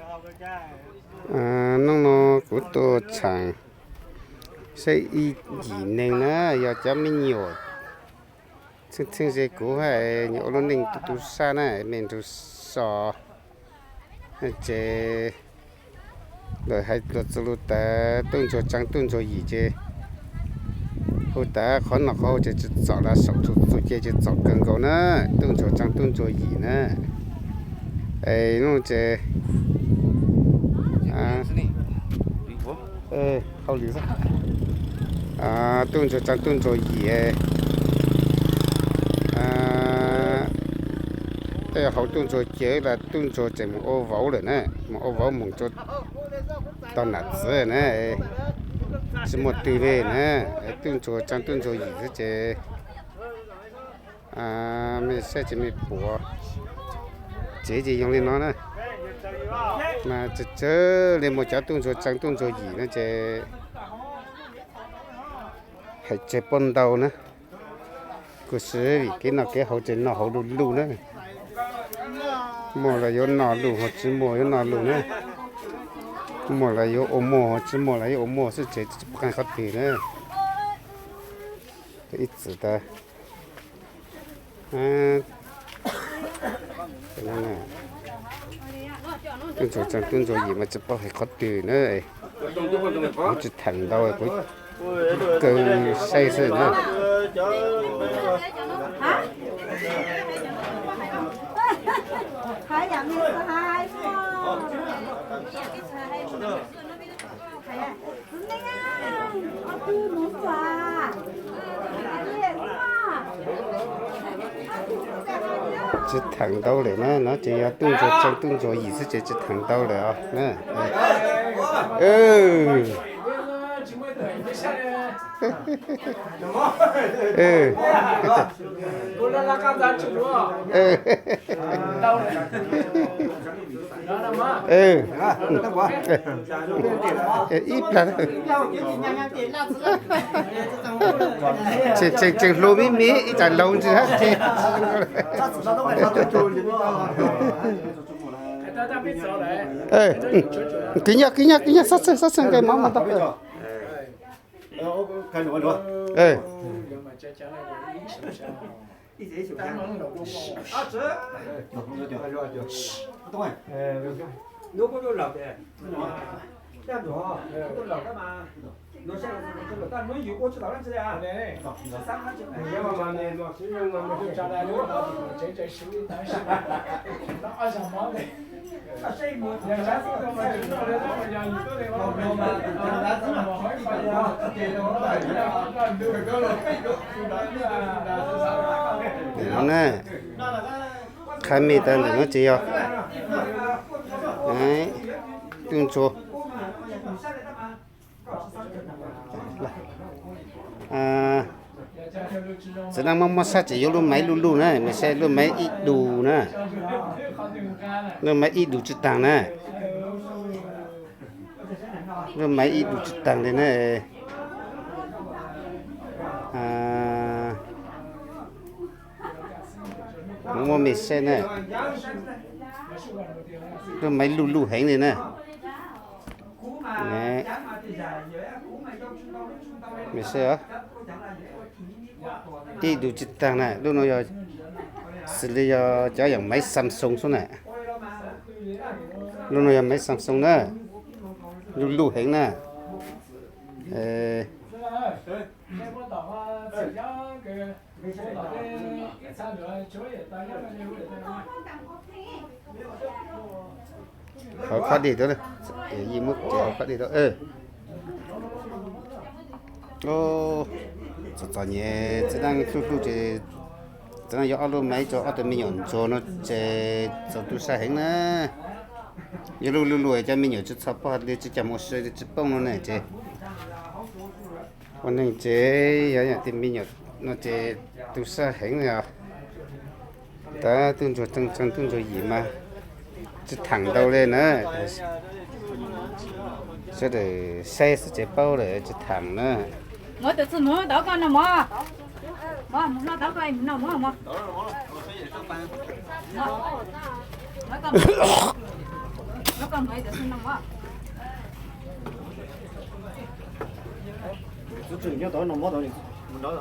Hnub no kuv tuaj tshaam saib ib yim neeg na, yog cov me nyuam txheej txheej ze kuv hab, nyuam ua lub neej tu tu sab na, me nrug so. Ces lawv hais lug txug lug tawv Tuj Ntsuag Tsaa Tuj Ntsuag Yim ces hu tas qhov no qhov hu ces tsi txom, los saum txug txug ce ces txom kawg nkaus na, Tuj Ntsuag Tsaa Tuj Ntsuag Yim na. Es nuav ces hauj lwm, Tuj Ntsuag Tsaa Tuj Ntsuag Yim, tej hauv Tuj Ntsuag ces Tuj Ntsuag tseem mus ua vauv lawm na, mus ua vauv mus rua tog nam txiv na, tsi muaj twg le na. Tuj Ntsuag Tsaa Tuj Ntsuag Yim xwb ces mej saib ces mej pum, tsev ces yog li no na. Mas tsawg tsawg le muaj cov Tuj Ntsuag Tsaa Tuj Ntsuag Yim no ces hais tsawg puab ntau na. Kuj xwb vim kev noj kev haus ces noj haus luj luj na. Muaj los yuav noj luj, ho tsi muaj yuav noj luj na. Muaj los yuav ua muag, ho tsi muaj los yuav ua muag xwb ces tsi pom qeej qhov twg na. Ib txwm tas Tuj Ntsuag Tsaa Tuj Ntsuag Yim mas tsi paub hais qhov twg na. Kuv tsi theem ntau, kuv kawg saib xwb na. Tsi theem ntau lawm na, no ces yog Tuj Ntsuag Tsaa Tuj Ntsuag Yim xwb ces tsi theem ntau lawm os. Ib plag tseem hluas me me ib tsam laug ntsis hab. Kwv nyob kwv nyob kwv nyob, xob txhawj xob txhawj nqe mov mas ntau. Qha me tas ntawm no ces yog Tuj Ntsuag. Txiv neej mob mob sab ces yuav lub maiv luj luj na, mas saib lub maiv ib dus na. Lub maiv ib dus tsi taag na. Lub maiv ib dus tsi taag li na. Muab mej saib na. Lub maiv luj luj heev li na. Mej saib, ib dus tsi taag na, lub no yog xws li yog cov yam maiv Samsung xwb na. Lub no yog maiv Samsung na, luj luj heev na. Hauv qhov deg tau, muab hauv qhov deg tau. Txom txom nyem, txiv neej hlub hlub ces txiv neej yuav ob lub maiv rau ob tug me nyuam ntsuag no ces txaus tu sab heev na. Yuav luj luj luj cov me nyuam tsi txhos poj li tsi coj mus si li tsi poob no ne ces ua neeg ces yog yam tej me nyuam no ces tu sab heev os. Tab Tuj Ntsuag Tsaa Tsaa Tuj Ntsuag Yim mas tsi thaam ntau li na. Sawv daws saib xwb ces paub lawm, tsi thaam na. Muab tus txuj mus tau koj no mog. Mog, mus noj tau koj mus noj mog mog. Xib hwb nyob tod no, mob tod, mus nrad.